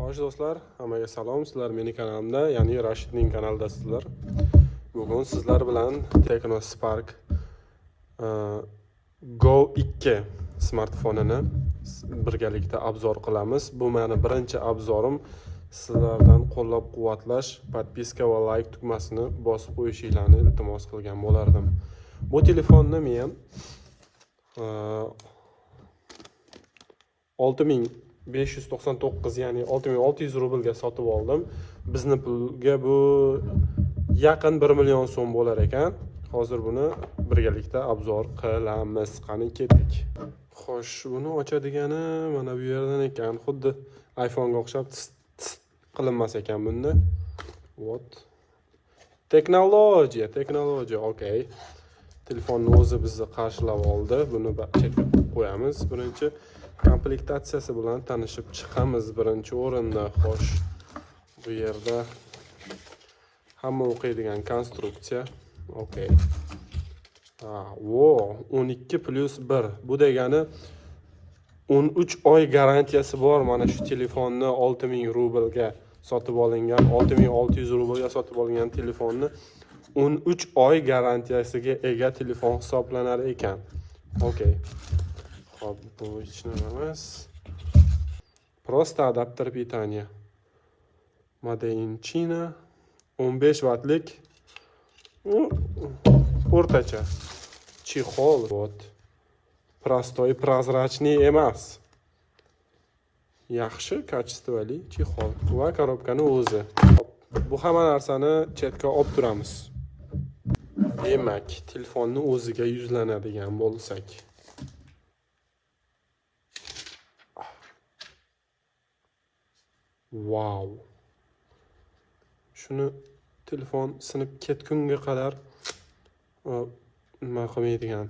Xo'sh do'stlar, hammaga salom. Sizlar meni kanalimda, ya'ni Rashidning kanalidasizlar. Bugun sizlar bilan Tecno Spark Go 2 smartfonini birgalikda обзор qilamiz. Bu meni birinchi обзор im. Sizlardan qo'llab-quvvatlash, подписка va layk tugmasini bosib qo'yishinglarni iltimos qilgan bo'lardim. Bu telefonni men 6599, ya'ni 6600 rublga sotib oldim. Bizni pulga bu yaqin 1 million so'm bo'lar ekan. Hozir buni birgalikda обзор qilamiz. Qani, ketdik. Xo'sh, buni ochadigani mana bu yerdan ekan. Xuddi iPhone'ga o'xshab tis tis qilinmas ekan bunda. Вот. Texnologiya, texnologiya, okey. Telefonni o'zi bizni qarshilab oldi. Buni chetga qo'yib qo'yamiz. Birinchi komplektatsiyasi bilan tanishib chiqamiz birinchi o'rinda. Xo'sh, bu yerda hamma o'qiydigan konstruksiya. Okey. Vo, 12 plyus 1. Bu degani 13 oy garantiyasi bor mana shu telefonni. 6000 rublga sotib olingan, 6600 rublga sotib olingan telefonni 13 oy garantiyasiga ega telefon hisoblanar ekan. Okey. Xo'p, bu hech nima emas. Просто адаптер питания. Made in China. 15 vatlik. U o'rtacha. Чехол. Вот. Простой, прозрачный emas. Yaxshi качество li чехол va коробка ni o'zi. Hop, bu hamma narsani chetga olib turamiz. Demak, telefonni o'ziga yuzlanadigan bo'lsak. Vau. Shuni telefon sinib ketgunga qadar nima qilmaydigan,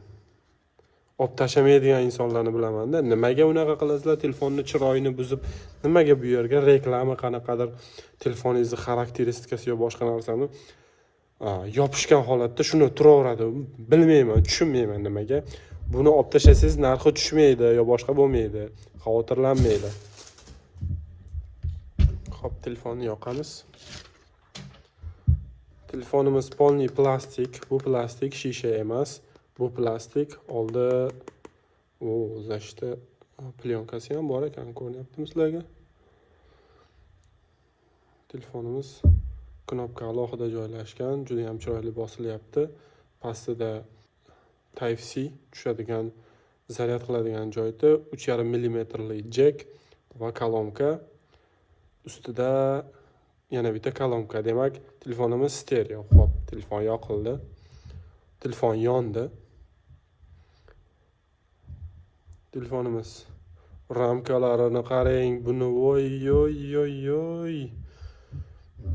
olib tashlamaydigan insonlarni bilamanda. Nimaga unaqa qilasizlar? Telefonni chiroyini buzib, nimaga bu yerga reklama, qanaqadir telefoningizni xarakteristikasi yo boshqa narsani yopishgan holatda shuni turaveradi. Bilmayman, tushunmayman nimaga. Buni olib tashlasangiz, narxi tushmaydi yo boshqa bo'lmaydi. Xavotirlanmanglar. Xo'p, telefonni yoqamiz. Telefonimiz полный plastik. Bu plastik, shisha emas. Bu plastik. Oldi o защита пленка si ham bor ekan, ko'rinyaptimi sizlarga? Telefonimiz knopka alohida joylashgan, juda ham chiroyli bosilyapti. Pastida Type C tushadigan, zaryad qiladigan joyda 3,5 millimetrli jek va kolonka. Ustida yana bitta kolonka. Demak, telefonimiz stereo. Xo'p, telefon yoqildi. Telefon yondi. Telefonimiz ramkalarini qarang. Buni voy yoy yoy yoy.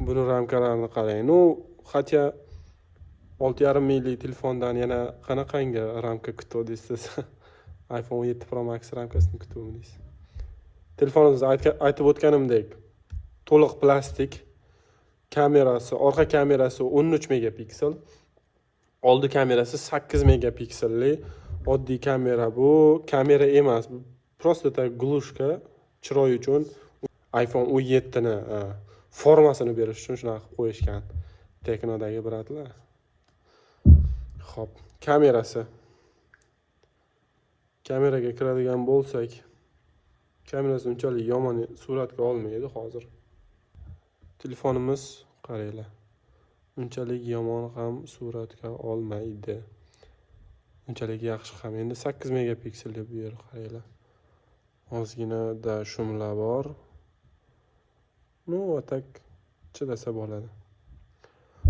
Buni ramkalarini qarang. Ну, хотя 6,5 minglik telefondan yana qanaqangi ramka kutuvdingiz siz? iPhone 7 Pro Max ramkasini kutuvdingiz. Telefonimiz, aytib o'tganimdek, to'liq plastik. Kamerasi, orqa kamerasi 13 megapiksel. Oldi kamerasi 8 megapikselli. Oddiy kamera bu, kamera emas. Bu просто так глушка, chiroy uchun, iPhone 17 ni formasini berish uchun shunaqa qilib qo'yishgan. Tecnodagi брат lar. Xo'p, kamerasi. Kameraga kiradigan bo'lsak, kamerasi unchalik yomon suratga olmaydi hozir. Telefonimiz, qaranglar. Unchalik yomon ham suratga olmaydi. Unchalik yaxshi ham. Endi 8 megapikselli bu yer, qaranglar. Ozginada шум lar bor. Ну, а так chidasa bo'ladi.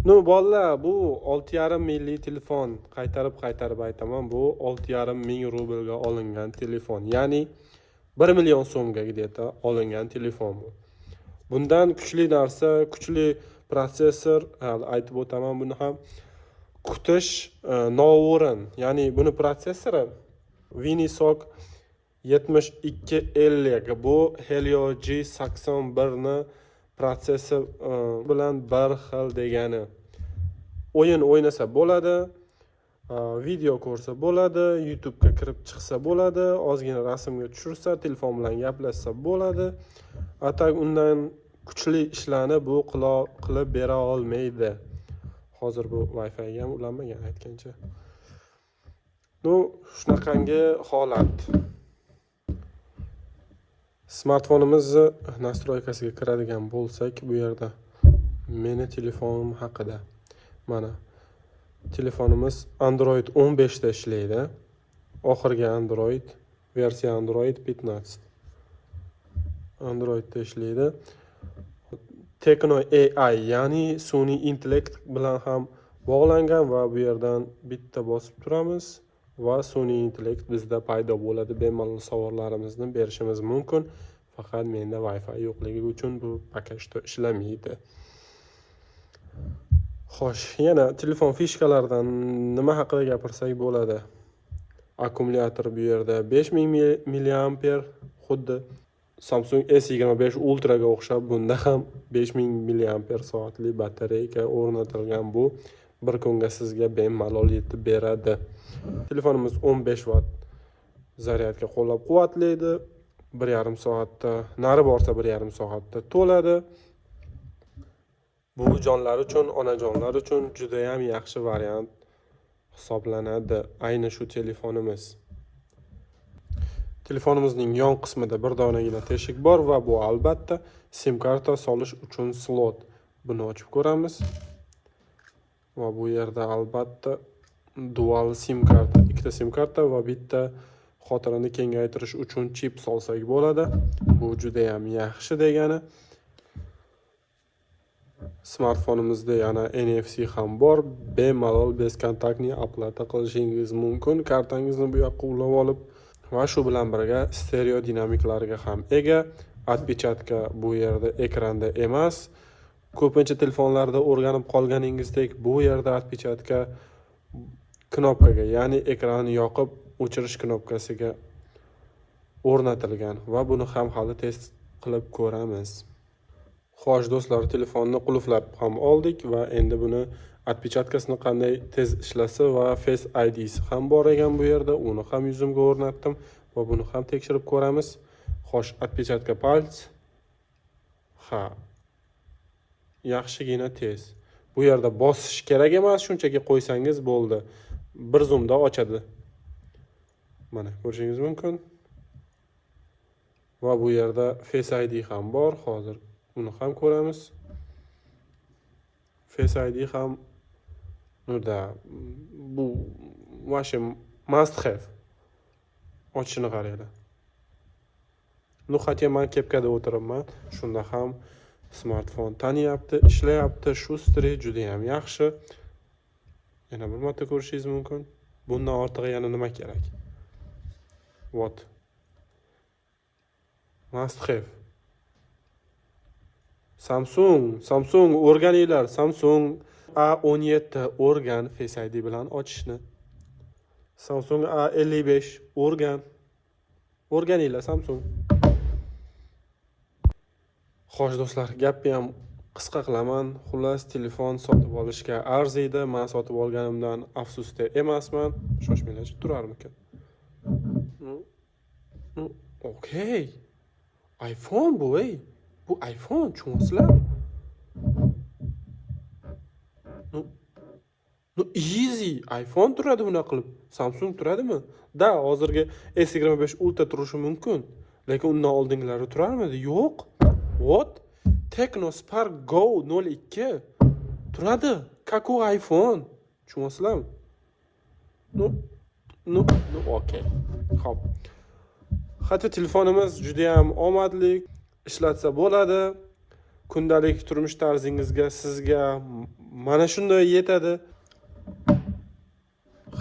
Ну, bolalar, bu 6,5 minglik telefon. Qaytarib qaytarib aytaman, bu 6,5 ming rublga olingan telefon. Ya'ni 1 million so'mga где-то olingan telefon bu. Bundan kuchli narsa, kuchli protsessor, hali aytib o'taman buni ham, kutish noo'rin. Ya'ni buni protsessori Unisoc 7250, bu Helio G81 ni protsessor bilan bir xil degani. O'yin o'ynasa bo'ladi, video ko'rsa bo'ladi, YouTube'ga kirib chiqsa bo'ladi, ozgina rasmga tushirsa, telefon bilan gaplashsa bo'ladi. А так undan kuchli ishlarni bu qilib bera olmaydi. Hozir bu Wi-Figa ham ulanmagan, aytgancha. Ну, shunaqangi holat. Smartfonimizni настройка siga kiradigan bo'lsak, bu yerda meni telefonim haqida. Mana, telefonimiz Android 15 da ishlaydi. Oxirgi Android, versiya Android 15. Androidda ishlaydi. Tecno AI, ya'ni sun'iy intellekt bilan ham bog'langan va bu yerdan bitta bosib turamiz va sun'iy intellekt bizda paydo bo'ladi. Bemalol savollarimizni berishimiz mumkin. Faqat menda Wi-Fi yo'qligi uchun bu пока что ishlamaydi. Xo'sh, yana telefon фишка laridan nima haqida gapirsak bo'ladi? Akkumulyator bu yerda 5000 milliamper, xuddi Samsung S25 Ultraga o'xshab bunda ham 5000 milliamper soatli batareyka o'rnatilgan. Bu bir kunga sizga bemalol yetib beradi. Telefonimiz 15 vatt zaryadga qo'llab-quvvatlaydi. 1,5 soatda, nari borsa 1,5 soatda to'ladi. Buvijonlar uchun, onajonlar uchun judayam yaxshi variant hisoblanadi ayni shu telefonimiz. Telefonimizning yon qismida bir donagina teshik bor va bu, albatta, sim karta solish uchun slot. Buni ochib ko'ramiz. Va bu yerda, albatta, dual sim karta, ikkita sim karta va bitta xotirani kengaytirish uchun chip solsak bo'ladi. Bu judayam yaxshi degani. Smartfonimizda yana NFC ham bor. Bemalol бесконтактный оплата qilishingiz mumkin. Kartangizni bu yoqqa ulab olib va shu bilan birga stereo dinamiklarga ham ega. Отпечатка bu yerda ekranda emas. Ko'pincha telefonlarda o'rganib qolganingizdek, bu yerda отпечатка knopkaga, ya'ni ekranni yoqib o'chirish knopkasiga o'rnatilgan va buni ham hali test qilib ko'ramiz. Xo'sh, do'stlar, telefonni qulflab ham oldik va endi buni отпечатка sini qanday tez ishlasa va Face IDsi ham bor ekan bu yerda, uni ham yuzimga o'rnatdim va buni ham tekshirib ko'ramiz. Xo'sh, отпечатка пальц. Ha. Yaxshigina tez. Bu yerda bosish kerak emas, shunchaki qo'ysangiz bo'ldi. Bir zumda ochadi. Mana, ko'rishingiz mumkin. Va bu yerda Face ID ham bor. Hozir uni ham ko'ramiz. Face ID ham, ну да, bu вообще must have. Ochishini qaranglar. Ну, хотя man kepkada o'tiribman, shunda ham smartfon taniyapti, ishlayapti, шустрый, juda ham yaxshi. Yana bir marta ko'rishingiz mumkin. Bundan ortig'i yana nima kerak? Вот. Must have. Samsung, Samsung, o'rganinglar. Samsung A17, o'rgan Face ID bilan ochishni. Samsung A55, o'rgan. O'rganinglar, Samsung. Xo'sh, do'stlar, gapni ham qisqa qilaman. Xullas, telefon sotib olishga arziydi. Men sotib olganimdan afsusda emasman. Shoshmanglar, turarmikan? Ну, okey. iPhone bu, ey. Bu iPhone, tushunyapsizlarmi? Ну, easy. iPhone turadi bunaqa qilib. Samsung turadimi? Да, hozirgi S25 Ultra turishi mumkin. Lekin undan oldingilari turarmidi? Yo'q. What? Tecno Spark Go 02 turadi. Как у iPhone. Tushunyapsizlarmi? Ну, okey. Xo'p. Hatto telefonimiz juda ham omadli, ishlatsa bo'ladi. Kundalik turmush tarzingizga sizga mana shunday yetadi.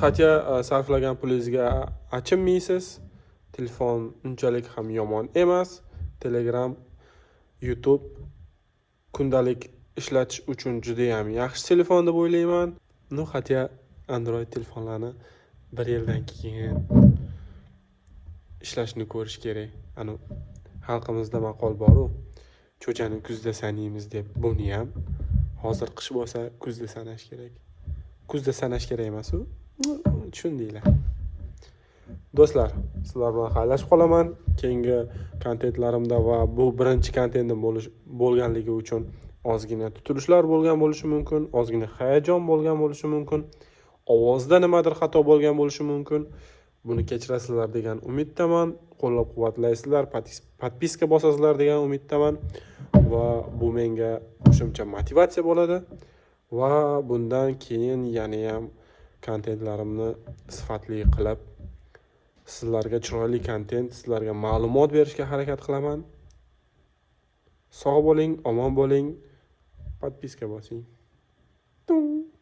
Хотя sarflagan pulingizga achinmaysiz. Telefon unchalik ham yomon emas. Telegram, YouTube, kundalik ishlatish uchun juda ham yaxshi telefon deb o'ylayman. Ну, хотя Android telefonlarni bir yildan keyin ishlashini ko'rish kerak. Anu xalqimizda maqol bor-u, cho'chani kuzda sanaymiz deb. Buni ham hozir qish bo'lsa, kuzda sanash kerak. Kuzda sanash kerak emas u. Tushundinglar. Do'stlar, sizlar bilan xayrlashib qolaman. Keyingi kontentlarimda va bu birinchi kontentim bo'lganligi uchun ozgina tutilishlar bo'lgan bo'lishi mumkin, ozgina hayajon bo'lgan bo'lishi mumkin, ovozda nimadir xato bo'lgan bo'lishi mumkin. Buni kechirasizlar degan umiddaman, qo'llab-quvvatlaysizlar, подписка bosasizlar degan umiddaman va bu menga qo'shimcha motivatsiya bo'ladi va bundan keyin yanayam kontentlarimni sifatli qilib, sizlarga chiroyli kontent, sizlarga ma'lumot berishga harakat qilaman. Sog' bo'ling, omon bo'ling, подписка bosing. Tung.